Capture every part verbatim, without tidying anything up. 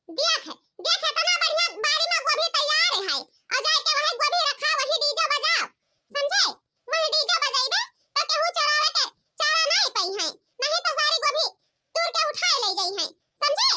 देख, देख, इतना बढ़िया बारी में गोभी तैयार है, और जाए के वही गोभी रखा, वही डीजे बजाओ, समझे? वही डीजे बजाइबे तो केहू चोरावे के चारा नहीं पाई है, नहीं तो सारी गोभी तोड़ के उठाए ले जाई है, समझे?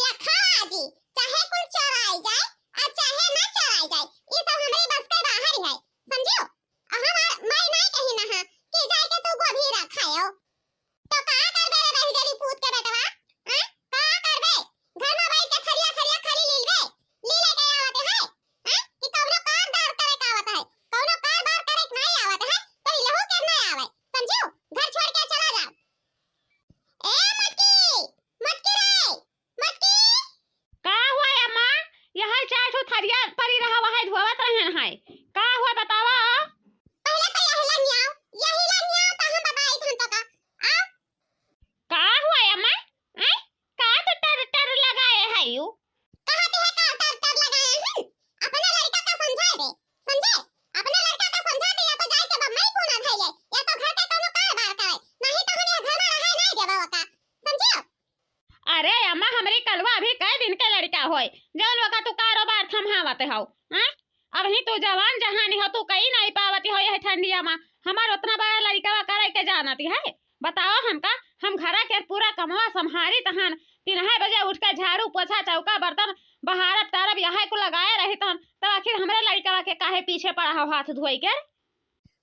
देखा आजी, चाहे कुल चोराई जाए और चाहे ना चोराई जाए, ये सब हमरे बस के बाहर है, समझो? और हमार माई नहीं कही ना है कि जाए के तू गोभी रखायो। तो का करबे रे बहिजरी पूत के बेटवा? हैं? का करबे? घर में बैठ के थरिया थरिया खाली लीलबे, लीले के आवत है? हैं? कि कौनो कार दार करे के आवत है? कौनो कार बार करे के नहीं आवत है? तो इलहू के नहीं आवे, समझियो? घर छोड़ के चला जाओ। ए मटकी, मटकी रे, मटकी। का हुआ अम्मा? यह चार ठो थरिया परी रहा, वह धोवत रहन है। का हुआ बतावा? पहले तो यही लंगियाओ, यही लंगियाओ तो हम बताई थन तो का। आ? का हुआ अम्मा? हैं? का तो टर टर लगाए है यू? कहा के है का टर टर लगाए हैं? अपने लड़का का समझाए दे, समझे? अपने लड़का का समझा दे, या तो जाए के बम्मई पूना धइले, या तो घर के कोनो कार बार करे, नहीं तो हम यह घर में रहे नहीं देबो का, समझियो? अरे अम्मा, हमरी कलवा अभी कै दिन के लड़का होय, जौन ओका तू कारोबार थम्हावत हौ, हैं? अबहीं तू जवान जहानी हौ, तू कई नाई पावत हौ यह ठंडिया मा। हमार उतना बड़ा लड़कवा करे के जानत है? बताओ हमका, हम घरा के पूरा कमवा सम्हारित हन, तीन बजे उठ के झाड़ू पोछा चौका बर्तन बहारब टारब यह कुल लगाए रहित हन, तब आखिर हमरे लड़कवा के काहे पीछे पड़ा हौ हाथ धोई के?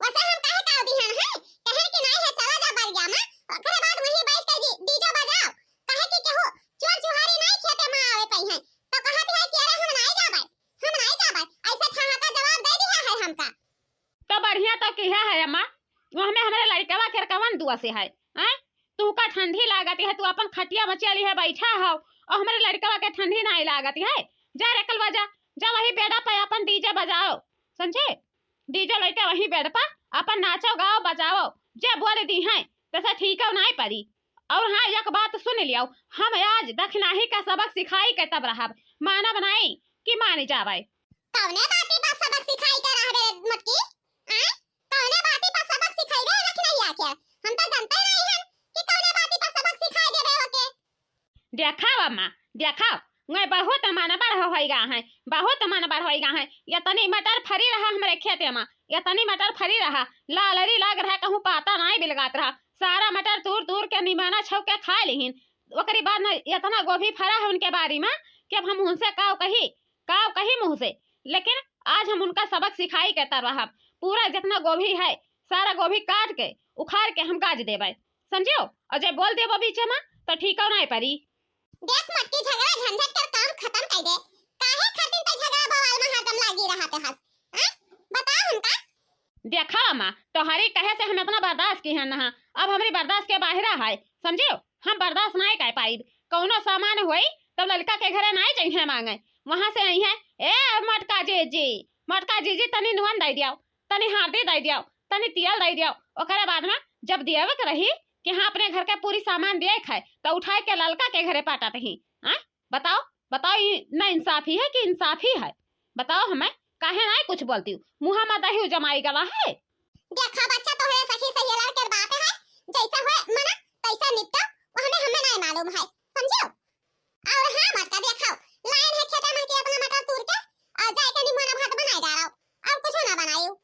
वैसे हम काहे का दिहन है? कहे कि नहीं है, चला जा बरिया में, ओकरे बाद वहीं बैठ के जी, डीजे बजाओ। कहे कि केहू चोर चुहारी नहीं खेते में आवे पई है, तो कहत है कि अरे हम नहीं जाबे, हम नहीं जाबे। ऐसे ठहाका जवाब दे दिया है हमका। तो बढ़िया तो किहा है अम्मा, वो हमें हमरे लड़कवा के कवन दुआ से है, हैं? तू का ठंडी लागत है, तू अपन खटिया में चली है बैठा हो, और हमरे लड़कवा के ठंडी नहीं लागत है। जा रे कलवा जा, जा वही बेड़ा पे अपन डीजे बजाओ, समझे? डीजे लेके वही बेड़ पर अपन नाचो, गाओ, बजाओ, जे बोल दी हैं, तैसे ठीक हो नहीं परी। और हाँ, एक बात सुन लियो, हम आज दखिनाही का सबक सिखाई के तब रहब, मानब नहीं कि मान जावे। कौने बाती पर सबक सिखाई के रहबे रे मटकी? आय? कौने बाती पर सबक सिखाई रे दखिनाही आके? हम तो जानते नहीं हन कि कौने बाती पर सबक सिखाई देबे ओके। देखाओ अम्मा, देखाओ, मैं बहुत मन बढ़ होइगा है, बहुत मन बढ़ होइगा है। यतनी मटर फरी रहा हमरे खेते मा, यतनी मटर फरी रहा, लालरी लाग रहा, कहूँ पाता नाई बिलगात रहा, सारा मटर तूर तूर के निमाना छौक के खाए लिहिन। ओकरी बाद में यतना गोभी फरा है उनके बारी मा कि अब हम उनसे काव कही, काव कही मुँह से। लेकिन आज हम उनका सबक सिखाई के तर रहब, पूरा जितना गोभी है सारा गोभी काट के उखाड़ के हम गाज देबै। समझियो? और जे बोल देबो बीचे मा, तो ठीकौ नाई परी। देख मटकी, झगड़ा झंझट कर काम खतम कर दे। काहे खातिर ते झगड़ा बवाल मा हरदम लागी रहत हस? हाँ? बता हमका। देखा अम्मा, तोहरी कहे से हम इतना बर्दाश्त किहन ना, अब हमरी बर्दाश्त के बाहरा है, समझियो? हम बर्दाश्त नाई कर पाइब। कौनो सामान होई, तब लड़का के घरे नाई जइहे मांगे, वहाँ से अइहे, "ए मटका जीजी, मटका जीजी, तनी नून दे दियो।" तनी हरदी दे दियो, तनी तेल दे दियो। ओकरे बाद में जब देवे के रही कि हाँ, अपने घर के पूरी सामान दिए खाए, तो उठाए के ललका के घरे पाटत ही। हाँ, बताओ, बताओ, ये ना इंसाफी है कि इंसाफी है? बताओ हमें, काहे ना कुछ बोलती हूँ? मुँह में दही जमाई गवा है। देखा बच्चा, तोहरे सखी सहेलर के बात है, जैसे होए मना तैसे निपटो, वो हमें, हमें नहीं मालूम है, समझियो? और हाँ, मटका देखाओ, लाइन है खेते में कि अपना मटर तूर के और जाए के निमोना भात बनाए जा रहा हो, और कुछ ना बनायो।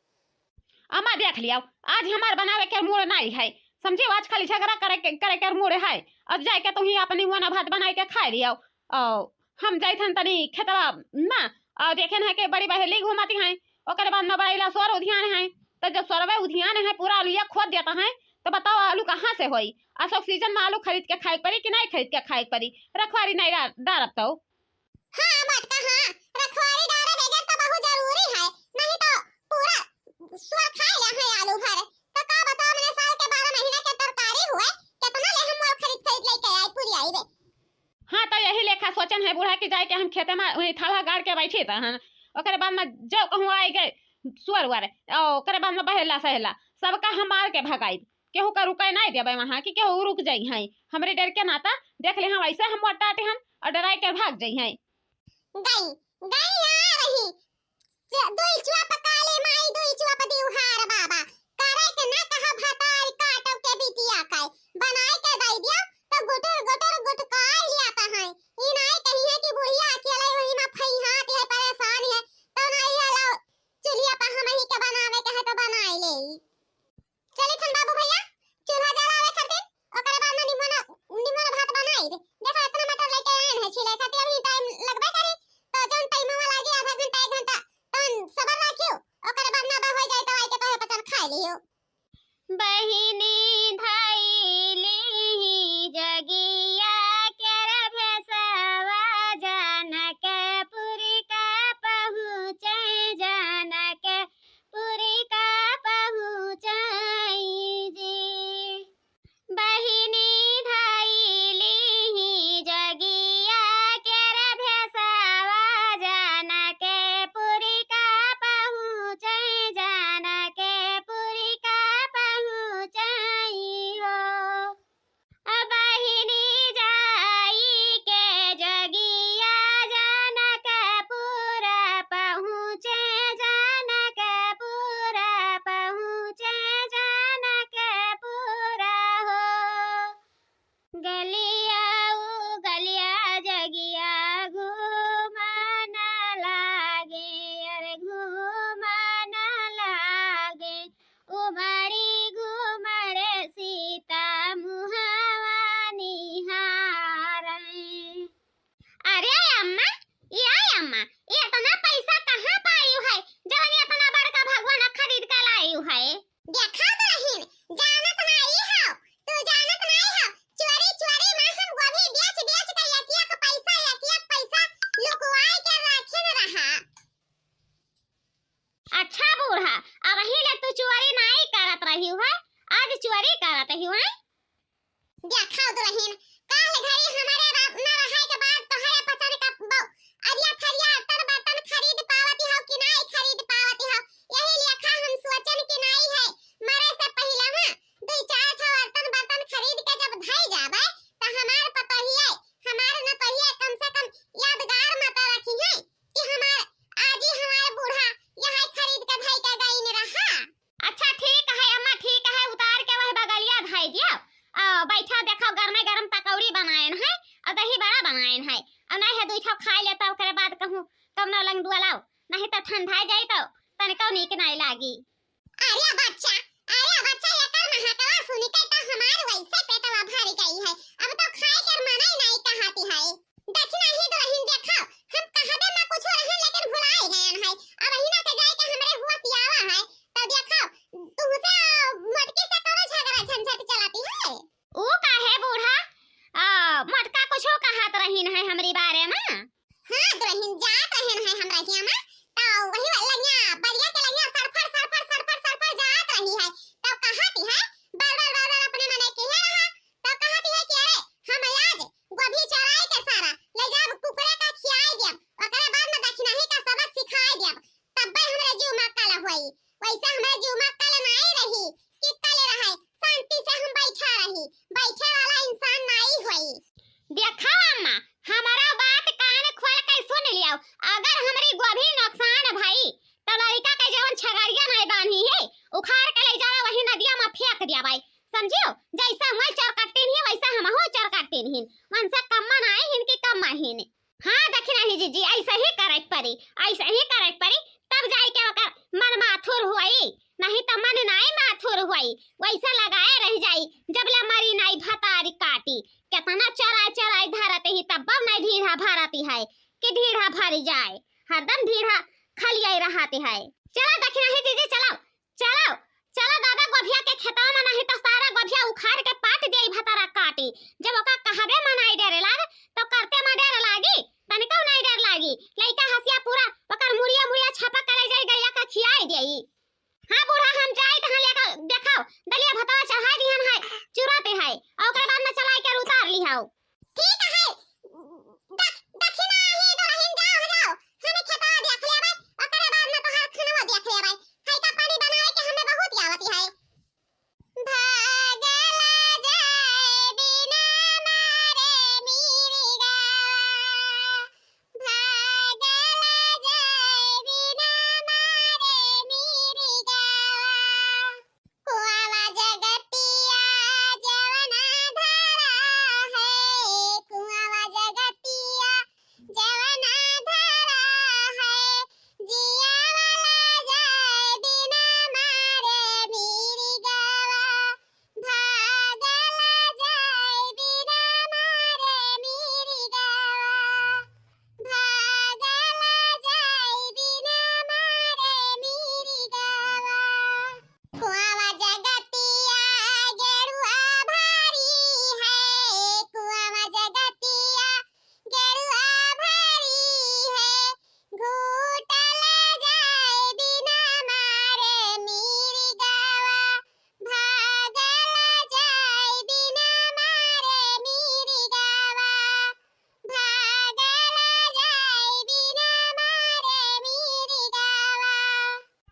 अम्मा देख लियो, आज हमार बनावे के मूड नहीं है, समझियो? आज खाली झगड़ा करे के, करे के मूड है। अब जाए के तुही अपनी निमोना भात बनाए के खाए लियो। और हम जाइत हन तनी खेतवा ना, और देखेन है कि बड़ी बहेली घूमती हैं, ओकरे बाद में बड़ा इला सोर उधियान है। तो जब सोरवे उधियान है, पूरा आलूया खोद देता है, तो बताओ आलू कहाँ से होई? अशोक सीजन में आलू खरीद के खाए के पड़ी कि नहीं खरीद के खाए के पड़ी? रखवारी नहीं डा-, डारब तो। हाँ मटका, हाँ, रखवारी डारे बगैर तो बहुत जरूरी है, नहीं तो पूरा सोर खाए ले है आलू भर। तो का बताओ, मैंने साल के बारह महीना के तरकारी हुए, कितना ले हम मोल खरीद खरीद लेके आई, पूरी आई बे। हाँ, तो यही लेखा सोचन है बूढ़ा कि जाए के हम खेते में वही थलहा गाड़ के बैठी रहन, ओकरे बाद में जो कहूँ आए गए सुअर उअर, ओ, ओकरे बाद में बहेला सहेला, सबका हम मार के भगाइब, केहू का रुके नहीं देबे वहाँ कि केहू रुक जाई हैं। हमरे डर के नाता देख ले, हम ऐसे हम वटाटे हम और डराए के भाग जाई हैं। गई, गई ना रही। च-, दुई चुआ पकाले माई, दुई चुआ प दिउहार बाबा। करे के ना कहा भतार काटो के बिटिया के। बनाए के दई दियो तो गुटर गुटर गुटकाई लिया त है। ई नाई कही है कि है। अब नाहीं है, दुई ठो खाई लेता, ओकरे बाद कहूँ कवनो लंग दुआ लाओ, नाहीं तो ठंडा जाई तो तनिको नीक नाहीं लागी। अरे बच्चा, अरे बच्चा, एकर महकवा सुनि के तो हमार वैसे पेटवा भर गई है। अब तो खाए के मना ही नाहीं कहती है। दखिनही दुलहिन देखो, हम कहबे में कुछ रहन लेकिन भुलाए गयन है। अब इना के जाए के हमरे होश आवा है। तो देखो, तुहसे मोटकी से कौनो झगड़ा झंझट चलाती है? ऊ काहे बूढ़ा? आ, मोटका कुछो कहत रहीन है हमरी बारे में? हाँ दुलहिन, जात रहेन है हमरा हिया में, तो वही लंगिया, बरिया के लंगिया सड़फड़, सड़फड़, सड़फड़, सड़फड़ जात रही है। तो कहत है, बल, बल, बल, बल अपने मने किहे रहा। तो कहत है कि अरे, हम आज गोभी चराई के सारा ले जाब, कुकुरे का खियाई देब, ओकरे बाद में दखिनही का सबक सिखाई देब, तब्बे हमरे जीव में कल होई। वैसे हमरे जीव में कल नाई रही कि कल रहे, शांति से हम बैठा रही, बैठे वाला इंसान नाई होई। देखा अम्मा, हमारा बात कान खोल के सुन लियो। अगर हमरी गोभी नुकसान भई, तो लड़का के जवन छगड़िया नाई बांधी है, उखाड़ के ले जावे वही नदिया में फेंक दिया भाई, समझियो? जैसे हुए चरकट्टी नहीं, वैसे हमहू चरकट्टी नहीं। उनसे कम्मा नाई, इनकी कम्मा ही नहीं। हाँ, दखिनही जीजी, ऐसे ही करे के पड़ी, ऐसे ही करे के पड़ी, तब जाई के ओकर मन माथुर होई, नहीं तो मन नाई माथुर होई, वैसे लगाए रह जाई, जब ले मरी नाई भतारी काटी। केतना चराई चराई धरत ही, तब नाई ढीढ़ा भरती है कि ढीढ़ा भरी जाए, हरदम ढीढ़ा खलियाई रहती है। चला दखिनही जीजी, चला। चलो, चलो दादा, गोभिया के खेतवा में, नहीं तो सारा गोभिया उखाड़ के पाट देई भतारा काटी। जब ओका कहबे में नाई डरे लाग, तो करते में डर लागी, तनिको नाई डर लागी। लइका हंसिया पूरा ओकर मुड़िया मुड़िया छपक करे जाई, गैया का खियाई देई। हाँ बूढ़ा, हम जाई तहाँ लेकर देखाओ, दलिया भतवा चढ़ाई दिहन है, चुराते है, और ओकर बाद में चलाई के उतार लिहाओ। ठीक है, दख-, दखिनही दुलहिन जाओ, जाओ, हमें खेतवा देख लेबै, ओकरे बाद में तोहार खनवा देख लेबै। है का पानी बनाए के हमें बहुत आवत है। भागला जाए बिना मारे मिरिगा, भागला जाए बिना मारे मिरिगा। कुआवा जगतिया जवना धारा है, कुआवा जगतिया जवना धारा है, जिया वाला जाए बिना मारे मिरिगावा, भागला जाए बिना मारे मिरिगावा, भागला जाए बिना मारे मिरिगावा। कुआवा जगतिया गेरुआ भारी है, कुआवा जगतिया गेरुआ भारी है, घूटल जाए बिना मारे मिरिगावा, भागल जाए बिना मारे मिरिगावा, भागल जाए बिना मारे मिरिगावा।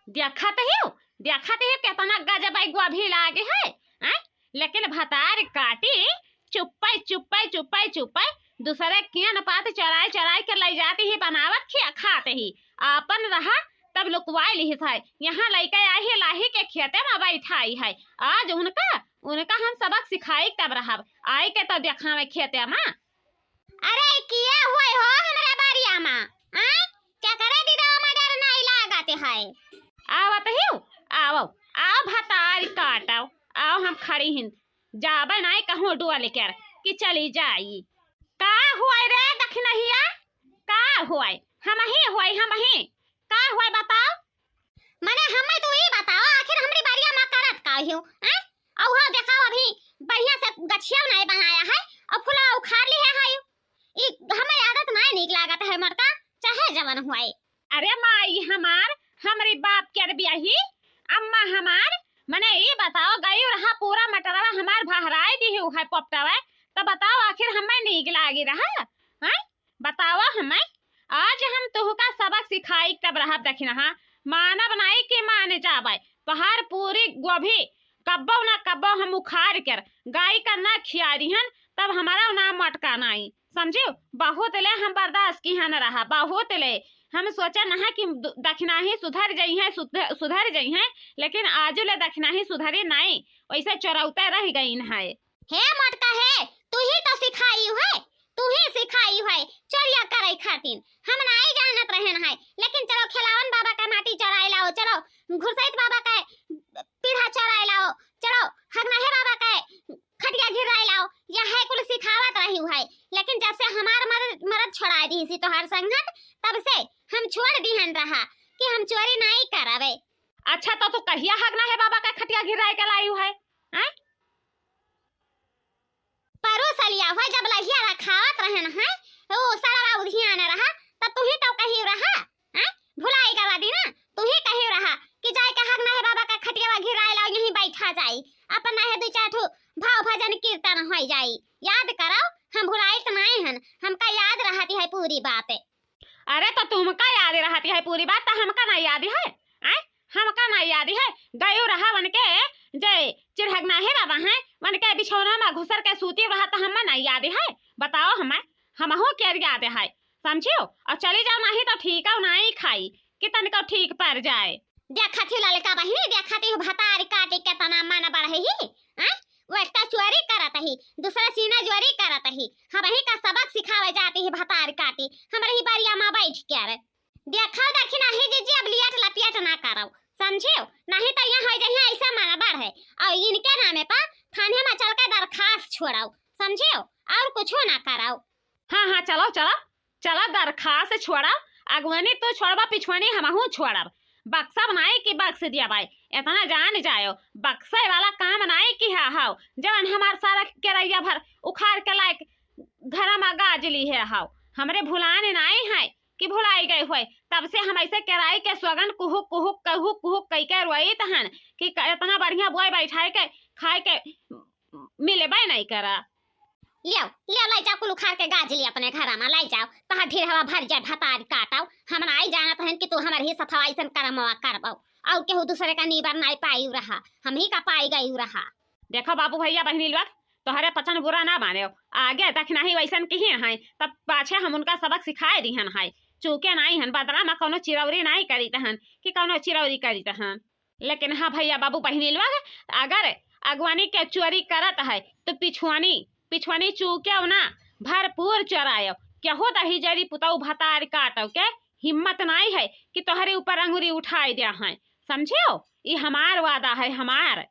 देखत हियो, देखत हियो, केतना गजब गोभी लागे है, हैं? लेकिन भतार काटी चुप्पे, चुप्पे, चुप्पे, चुप्पे, दूसरे केन पात चराई, चराई के लई जाती ही, बनावत खिया खात ही, आपन रहा तब लुकवाई लिहित है। यहाँ लइके आई है, लाही के खेते में बैठाई है। आज उनका, उनका हम सबक सिखाई तब रहब, आई के तो देखावे खेते में। अरे किया हुए हो हमरे बारिया में, आय? केकरे दिदवा में डर नाई लागत है? आवत हियो, आओ, आओ भतारी काटो, आओ हम खड़ी हिन, जाबे नाई कहूँ डोल कर कि चली जाई। का हुए रे दखिनहिया, का हुए? हमही हुए, हमही। का हुए बताओ? मने हमें तू ई बताओ, आखिर हमरी बारिया में करत का हियो, हैं? अउ हाँ देखाओ, अभी बढ़िया से गछिया नाई बनाया है अउ फुलवा उखाड़ लिहे है। ई हमें आदत नाई नीक लागत है मोटका, चाहे जवन हुए। अरे माई हमार, हमरी बाप के अरे बियाही, अम्मा हमार, मने ई बताओ, गई रहा पूरा मटरवा हमार बहराई दिहु है पोपटवा, त बताओ आखिर हमें नीक लागी रहा, हैं? बताओ हमें, आज हम तुहका सबक सिखाई तब रहब दखिनहा, मानब नाई कि मान जाबे, तोहार पूरी गोभी कब्बो ना कब्बो हम उखाड़ कर गाय का ना खिया दिहन, तब हमारा नाम मोटका नाई, समझियो? बहुत ले हम बर्दाश्त किहन रहा, बहुत ले। हम सोचन है कि दु-, दखिनही सुधर जइहैं, सुध-, सुधर जइहैं, लेकिन आजु ले दखिनही सुधरी नाई, वैसे चोरौते रह गईन है। हे मोटका हे, तू ही तो सिखाई है, तू ही सिखाई है चोरिया करे खातिर। हम नाई जानत रहन है, लेकिन चलो खेलावन बाबा का माटी चोराए लाओ, चलो घुरसैत बाबा का पीढ़ा चोराए लाओ, चलो हगनाहे बाबा का खटिया गिराए लाओ, यह है कुल सिखावत रही है। लेकिन जब से हमार मर-, मरद छोड़ा दी सी तोहार संगत, तब से हम छोड़ दिहन रहा कि हम चोरी नाई करबे। अच्छा, तो तू कहिया हगनाहे बाबा का खटिया गिराए के लायू है? हैं? परोसलिया हुआ जब लहिया रखावत रहन है, ओ सरवा उधियान रहा, तब तू ही तो कही रहा, हैं? भुलाई गवा दी ना, तू ही कही रहा कि जाए के हगनाहे बाबा का खटियावा गिराए लाओ, यहीं बैठा जाई, अपन नाहे दू चार ठो भाव भजन कीर्तन हो जाई। याद कराओ, हम भुलाइत नाई हन, हमका याद रहती है पूरी बात। अरे तो तुमका याद रहती है पूरी बात, तो हमका ना याद है? आय, हमका ना याद है? गयो रहा वनके जे चिरहगनाहे बाबा हैं, वनके बिछौना में घुसर के सूती रहा, तो हमें ना याद है? बताओ हमें, हमहू के याद है, समझियो? और चली जाओ, नहीं तो ठीक है, नाई खाई कि तनिको ठीक पड़ जाए। देखत ही ललका बहिनी, देखत ही भतार काटी केतना मन बढ़ही, हैं? वो एकटा चोरी करत ही, दूसरा सीना चोरी करत ही, हमही का सबक सिखावे जाती ही भतार काटी, हमरे ही बरिया में बैठ के। अरे देखा देखी नहीं जीजी, अब लियट लपियट ना करो, समझियो? नहीं तो यहाँ हो जहिया ऐसा मन बढ़े, और इनके नामे पर थाने में चल के दरखास्त छोड़ाओ, समझियो? और कुछ ना करो। हाँ, हाँ, चलो, चलो, चलो, दरखास्त छोड़ब, अगुवनी तू छोड़बा, पिछुअनी हमहू छोड़ब। बक्सब नाई कि बक्स दिया भाई, इतना जान जायो, बक्से वाला काम नाई किहा हाव, जवन हमार सारा केरैया भर उखाड़ के लायक घर में गाज ली है हाव। हमरे भुलाने नाई है कि भुलाई गए हुए, तब से हम ऐसे केराई के सोगन कुहुक, कुहुक, कुहुक, कुहुक कई के रोइत हन कि क-, इतना बढ़िया बोए बैठाए के खाए के मिलबे नहीं करा। लियाओ, लियाओ, लाई जाओ, कुल उखाड़ के गाज ली अपने घरा में, लाई जाओ, तहार ढेर हवा भर जाए, भतार काटाओ। हम नाई जानत हन कि तू हमर ही सथवा ऐसन करमवा करबो, और केहू दूसरे का नीबर नाई पाई रहा, हम ही का पाई गई रहा। देखो बाबू, भैया, बहिनी लोग, तोहरे पचन बुरा ना माने, आगे तक नहीं वैसन किहिन है, तब पाछे हम उनका सबक सिखाए दिहन है। चूके नाई हन, बदला में कौनो चिरौरी नाई करीत हन कि कौनो चिरौरी करीत हन। लेकिन हाँ भैया बाबू बहिनी लोग, अगर अगवानी के चोरी करत है तो पिछुआनी, पिछुआनी चूके ना, भरपूर चोरायो। केहू दही जरी पुतऊ भतार काटो के हिम्मत नाई है कि तोहरे ऊपर अंगुरी उठाए दिया है, समझियो? ई हमार वादा है, हमार।